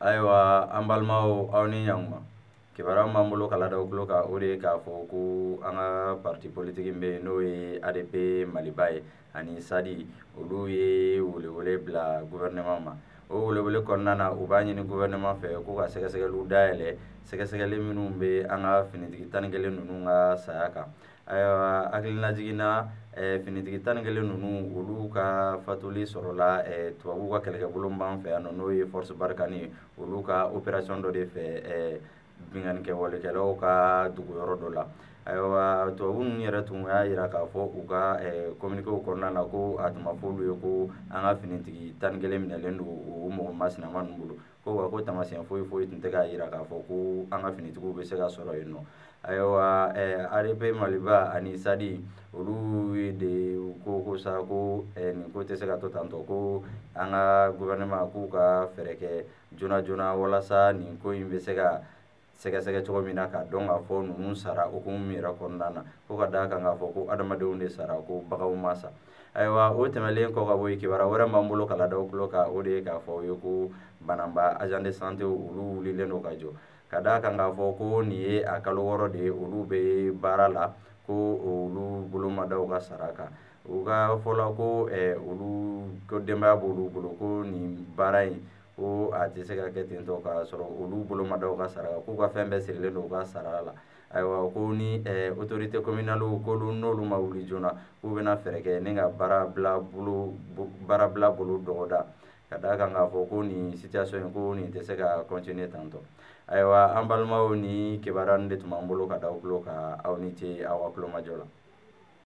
Ayiwa, an balimaw, aw ni ɲankuma. Kibaruya min b'an bolo ka ladaw tulo kan, o de ye k'a fɔ ko an ka parti politique bɛ yen, n'o ye ADP Maliba ye, ani SADI, olu ye welewele bila gouvernement ma. O welewele kɔnɔna na, u b'a ɲini gouvernement fɛ k'u ka sɛgɛsɛgɛliw dayɛlɛ, sɛgɛsɛgɛli minnu bɛ an ka finitigi 11 ninnu ka saya kan. Ayiwa, hakilina na, finitigi 11 ninnu, olu ka fatuli sɔrɔla tubabuw ka kɛlɛkɛbolo b'an fɛ yan nɔ, n'o ye Force Barkhane ye, olu ka opération dɔ de fɛ, binkannikɛwalekɛlaw ka dugu yɔrɔ dɔ la. Ayiwa, tubabu ninnu yɛrɛ tun y'a yira k'a fɔ u ka communiqué kɔnɔna na ko a tun ma fɔ olu ye ko an ka finitigi 11 minɛlen don o mɔgɔ masinama ninnu bolo, ko wa ko taamasiyɛn foyi foyi tun tɛ k'a yira k'a fɔ ko an ka finitigiw bɛ se ka sɔrɔ yen nɔ. Ayiwa, ADP Maliba ani SADI, olu de ko ko sa ko nin ko tɛ se ka to tantɔ, ko an ka gouvernement k'u ka fɛɛrɛ kɛ joona joona walasa nin ko in bɛ se ka sɛgɛsɛgɛ cogo min na, k'a dɔn k'a fɔ ninnu sara hukumu min yɛrɛ kɔnɔna na, ko ka d'a kan k'a fɔ ko adamadenw de sara, ko baganw ma sa. Ayiwa, o tɛmɛlen kɔ ka bɔ yen, kibaruya wɛrɛ b'an bolo ka ladaw tulo kan, o de ye k'a fɔ aw ye ko Bananba agent de santé, olu wulilen don ka jɔ, ka d'a kan k'a fɔ ko nin ye a kalo 6 de ye olu bɛ baara la, ko olu bolo ma da u ka sara kan. U ka fɔla ko olu ko denbaya b'olu bolo, ko nin baara in, ko a tɛ se ka kɛ ten tɔ k'a sɔrɔ olu bolo ma da u ka sara kan, k'u ka fɛn bɛɛ sirilen don u ka sara la. Ayiwa, ko ni autorité communale, k'olu n'olu ma wuli joona, k'u bɛna fɛɛrɛ kɛ ni ka baara bila bolo dɔgɔda, ka d'a kan k'a fɔ ko nin situation in, ko nin tɛ se ka continuer tantɔ. Ayiwa, an balimaw, ni kibaruya de tun b'an bolo ka da aw tulo kan. Aw ni ce aw ka tulomajɔ la.